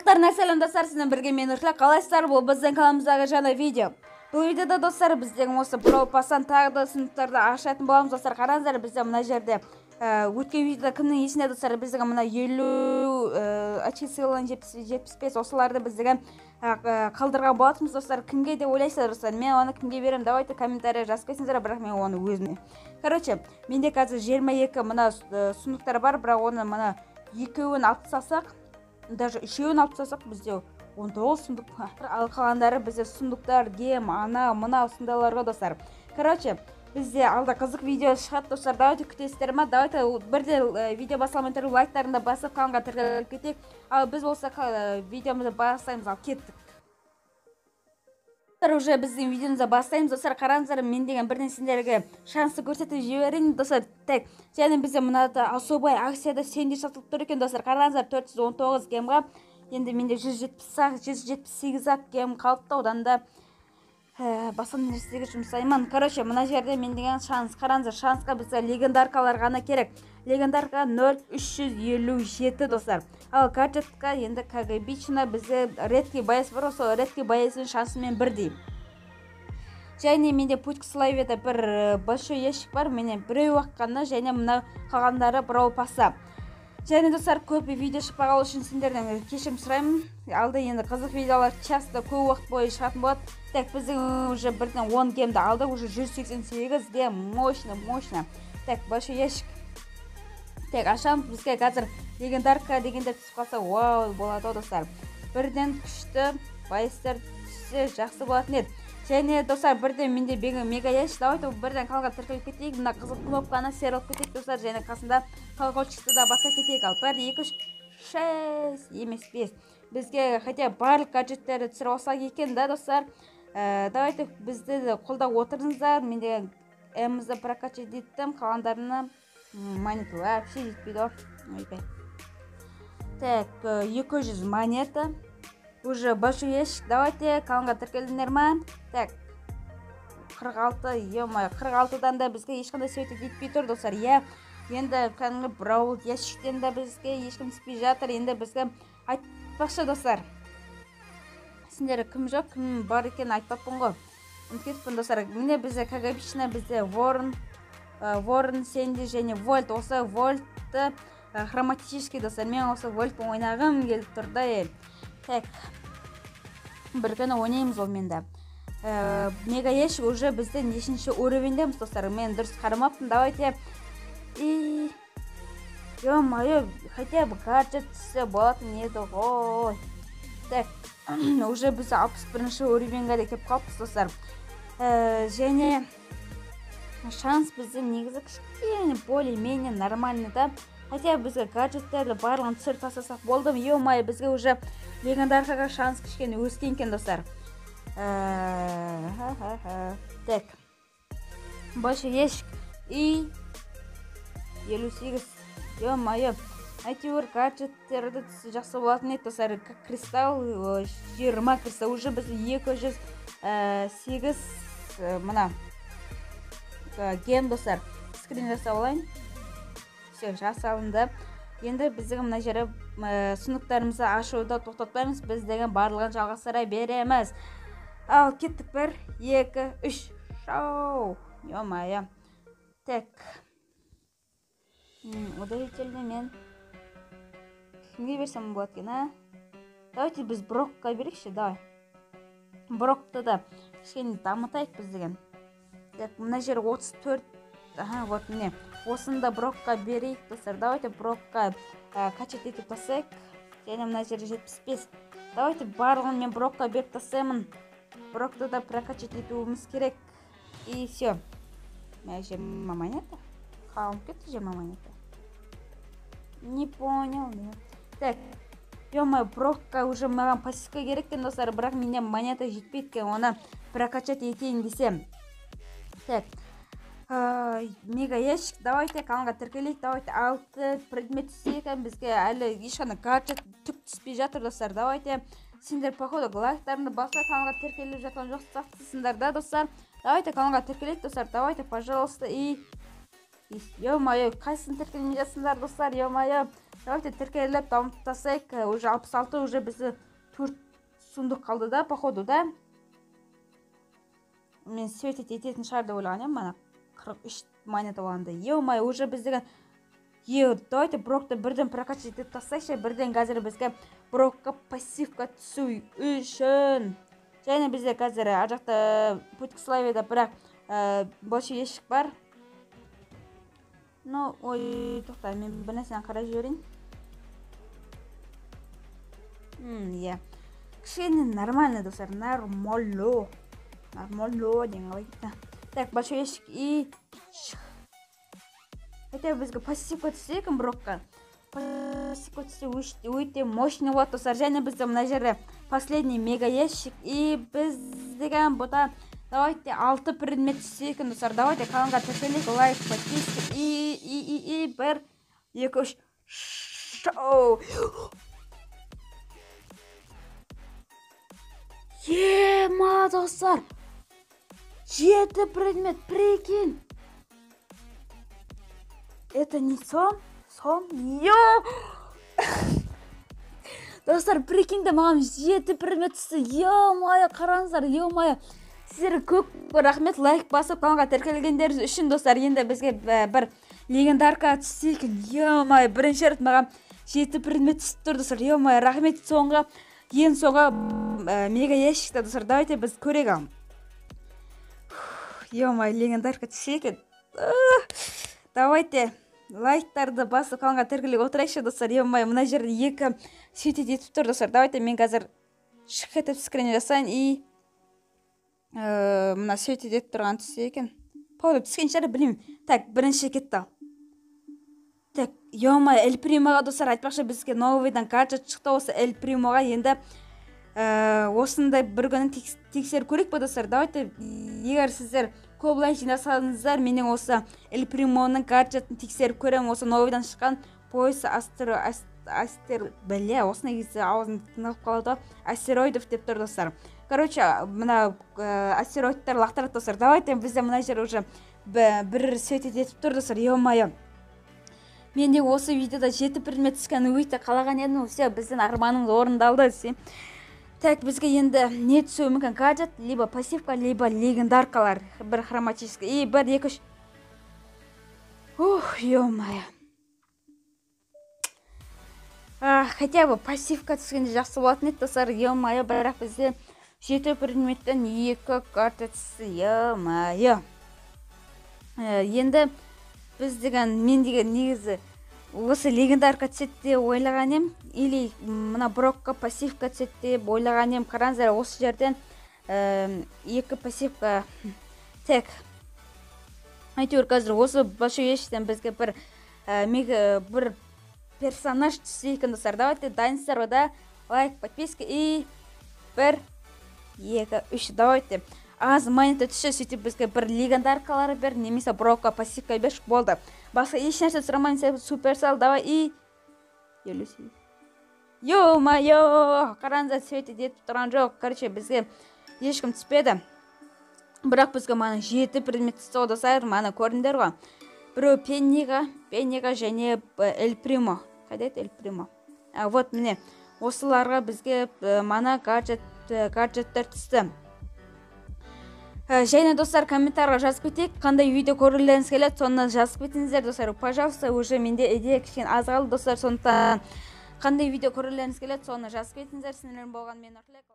Барлықтарына сәлем, достар! Сіздермен бірге мен, Нұршла. Қалайсыздар? Бұл біздің каналымыздағы жаңа видео. Бұл видеода, достар, біздің осы Brawl Pass'тан тағы да сундуктарды ашатын боламыз. Достар, қараңыздар, бізде мына жерде өткен видеода, кімнің есінде, достар, біздің мына 50 очки сыйлығын, 75, осыларды біздің қалдырған болатынбыз. Достар, кімге деп ойлайсыздар? Достар, мен оны кімге беремін? Давайте комментарий жазып кетсеңіздер. Бірақ мен оны өзіме, короче, менде қазір 22 мына сундуктар бар, бірақ оны мына екеуін алып тастасақ, даже үшеуін алып тастасақ, бізде 19 сундук бар. Ал қалғандары бізде сундуктар, гем, ана мына сондайларға. Достар, короче, бізде алда қызық видео шығады. Достар, давайте, күтесіздер ма? Давайте бірде видео басталмай тұрып, лайктарын да басып, каналға тіркеліп кетейік. Ал біз болса видеомызды бастаймыз. Ал кеттік, достар, уже біздің видеомызды бастаймыз. Достар, қараңыздар, мен деген бірден сендерге шансты көрсетіп жіберейін, достар. Так, және бізде мынада особый акцияда Сенди сатылып тұр екен. Достар, қараңыздар, 419 гемға. Енді менде 170, 178 ақ гем қалыпты, одан да басқа нәрсеге жұмсаймын. Короче, мына жерде мен деген шанс, қараңыздар, шансқа бізге легендаркалар ғана керек. Легендарка 0,357, достар. Ал гаджетқа енді, как обычно, бізде редкий боец бар ғой, сол редкий боецтің шансымен бірдей. Және менде «Путь к славе» да бір большой ящик бар, менен біреу ақ қана, және мына қалғандары Brawl Passта. Және, достар, көп видео шықпағалы үшін сендерден кешірім сұраймын. Алда енді қызық видеолар часто, көп уақыт бойы шығатын болады. Так, біздің уже бірден 10 гемді алдық, уже 188 гем, мощно, мощно. Так, большой ящик, так, ашамыз. Бізге қазір легендарка дегендер түсіп қалса, вау болады ғой, достар. Бірден күшті боецтер түссе, жақсы болатын еді. Және, достар, бірден менде мега ящик. Давайте бірден каналға тіркеліп кетейік, мына қызыл кнопканы серіліп кетейік, достар, және қасында колокольчикті да баса кетейік. Ал бір, екі, үш, шесть емес, бес. Бізге хотя барлық гаджеттерді түсіріп алсақ екен да, достар. Давайте бізді де қолдап отырыңыздар. Мен де Эмзді прокачать еттім, қалғандарына монета вообще жетпейді ғой, ойбай. Так, 200 монета, уже большой ящик. Давайте, каналға тіркелдіңдер ма? Так, 46, ё-моё, 46-дан да бізге ешқандай светить етпей тұр, достар, иә. Енді кәдімгі браул ящиктен де бізге ешкім түспей жатыр. Енді бізге, айтпақшы, достар, сендер кім жоқ, кім бар екенін айтпаппын ғой, ұмытып кетіппін. Достар, міне, бізде, как обычно, бізде Ворон, Ворон, Сенди және Вольт. Осы Вольтты хроматический, достар, мен осы Вольтпен ойнағым келіп тұр да. Так, бір күні ойнаймыз ол менде. Мега ящик, уже бізде нешінші уровеньдеміз, достар? Мен дұрыс қарамаппын. Давайте. И ё-моё, хотя бы гаджет түссе болатын еді ғой. Так, уже біз 61-ші уровеньге де келіп қалыппыз, достар. Және шанс бізде негізі кішкене более менее нормальный да. Хотя бізге гаджеттерді барлығын түсіріп тастасақ болды. Ё-моё, бізге уже легендаркаға шанс кішкене өскен екен, достар. Так, большой ящик и 58, ё-моё, әйтеуір гаджеттерді түссе, жақсы болатын еді, достар. Кристалл, 20 кристалл, уже біз 208 мына гем. Достар, скрин жасап алайын. Все, жасалынды. Енді біздің мына жері сундуктарымызды ашуды тоқтатпаймыз, біз деген барлығын жалғастыра береміз. Ал кеттік, бір, екі, үш, шоу! Ё-моё. Так, удалительный мен кімге берсем болады екен, а? Давайте біз Брокқа берейікші. Давай Брокты да кішкене дамытайық біз деген. Так, мына жер 34, ага, вот, міне, осыны да Брокқа берейік, достар. Давайте Брокқа качать етіп тастайық. Және мына жерде 75. Давайте барлығын мен Брокқа беріп тастаймын. Брокты да прокачать етуіміз керек. И все. Мына 20 монета қалып кетті, 20 монета, не понял. Так, ё, Брокқа уже маған пассивка керек екен, достар, бірақ менде монета жетпейді екен оны прокачать етейін десем. Так, мега ящик. Давайте каналға тіркелейік. Давайте, алты предмет түссе екен. Бізге әлі ешқандай гаджет, түк түспей жатыр, достар. Давайте, сендер, походу, лайктарыңды баспай, каналға тіркеліп жатқан жоқ сияқтысыңдар да, достар. Давайте каналға тіркелейік, достар, давайте, пожалуйста. И ё-моё, қайсысын тіркелмей жатсыңдар, достар? Ё-моё. Давайте тіркеліп дамытып тастайық. Уже 66, уже бізде 4 сундук қалды да, походу, да. Мен светить ететін шығар деп ойлаған едім, мана 43 монета болғанда. Ё-моё, уже біз деген давайте Брокты бірден прокачать етіп тастайықшы, бірден қазір бізге Брокқа пассивка түсу үшін. Және бізде қазір ар жақта Путь к славе-да бірақ большой ящик бар. Ну, ой, тоқта, мен бір нәрсені қарап жіберейін. Иә. Кішкене нормально, достар, нормально. Нормально деген қалай кетті. Так, большой ящик и хотя бы бізге пассивка түссе екен Брокқа. Пассивка түссе өте мощный болады, достар. Және бізде мына жерде последний мега ящик, и біз деген бұда давайте 6 предмет түссе екен, достар. Давайте каналға тіркелейік, лайк, подписка и 1, 2, 3. Шоу. Ема, достар. 7 предмет, прикинь. Это не сон? Сон? Йо! Достар, прикиньте, маған 7 предмет түсті. Ё-моё, қараңыздар, ё-моё. Сіздерге көп рахмет, лайк басып каналға тіркелгендеріңіз үшін, достар. Енді бізге бір легендарка түссе екен. Ё-моё, бірінші рет маған 7 предмет түсіп тұр, достар. Ё-моё, рахмет. Соңғы, ең соңғы мега ящикта, достар. Давайте біз көрейік ал. Ё-моё, легендарка түссе екен. Давайте лайктарды басып каналға тіркеліп отырайықшы, достар. Ё-моё, мына жерде 2 светить етіп тұр, достар. Давайте мен қазір шық етіп скрин жасайын и мына светить етіп тұрған түссе екен. Походу түскен шығар, білмеймін. Так, бірінші кетті. Так, ё-моё, Эль Примоға, достар, айтпақшы, бізге новыйдан гаджет шықты осы Эль Примоға. Енді осындай бір күні тексеріп көрейік пе, достар? Давайте, егер сіздер көп лайк жинасаңыздар, менің осы Эль Примоның гаджетін тексеріп көремін. Осы новыйдан шыққан пояс астер, бля, осындай кезде аузым тынығып қалады ғой. Астероидов деп тұр, достар. Короче, мына астероидтар лақтырады, достар. Давайте бізде мына жер уже бір светить етіп тұр, достар. Ё-моё. Мен де осы видеода 7 предмет түскенін өте қалаған едім. Все, біздің арманымыз орындалды. Так, бізге енді не түсуі мүмкін? Гаджет, либо пассивка, либо легендаркалар. Бір хроматический. И 1, 2, 3. Ух, ё-моё. Хотя бы пассивка түскенде жақсы болатын еді, достар. Ё-моё, бірақ бізде 7 предметтен 2 карта түсті. Ё-моё. Енді біз деген, мен деген негізі осы легендарка түседі деп ойлаған едім, или мына Брокқа пассивка түседі деп ойлаған едім. Қараңыздар, осы жерден 2 пассивка. Так, әйтеуір қазір осы большой ящиктен бізге бір бір персонаж түссе екен, достар. Давайте дайынсыздар да, лайк, подписка и 1, 2, 3. Давайте аз монета түссе, сөйтіп бізге бір легендаркалары бер, немесе Брокқа пассивка берші, болды. Басқа еш нәрсе сұрамаймын, Суперсел, давай и 58. Ё-моё, қараңыздар, светить етіп тұрған жоқ. Короче, бізге ешкім түспеді. Бірақ бізге мана 7 предмет түсті ғой, достар, мана көрдіңдер ғой. Біреу Пенниға және Эль Примо. Қайда еді Эль Примо? Вот міне, осыларға бізге мана гаджеттер түсті. Және, достар, комментарийға жазып кетейік, қандай видео көргілеріңіз келеді, соны жазып кетіңіздер, достар. Пожалуйста, уже менде идея кішкене аз қалды, достар, сондықтан қандай видео көргілеріңіз келеді, соны жазып кетіңіздер. Сіздермен болған мен Нұртілек.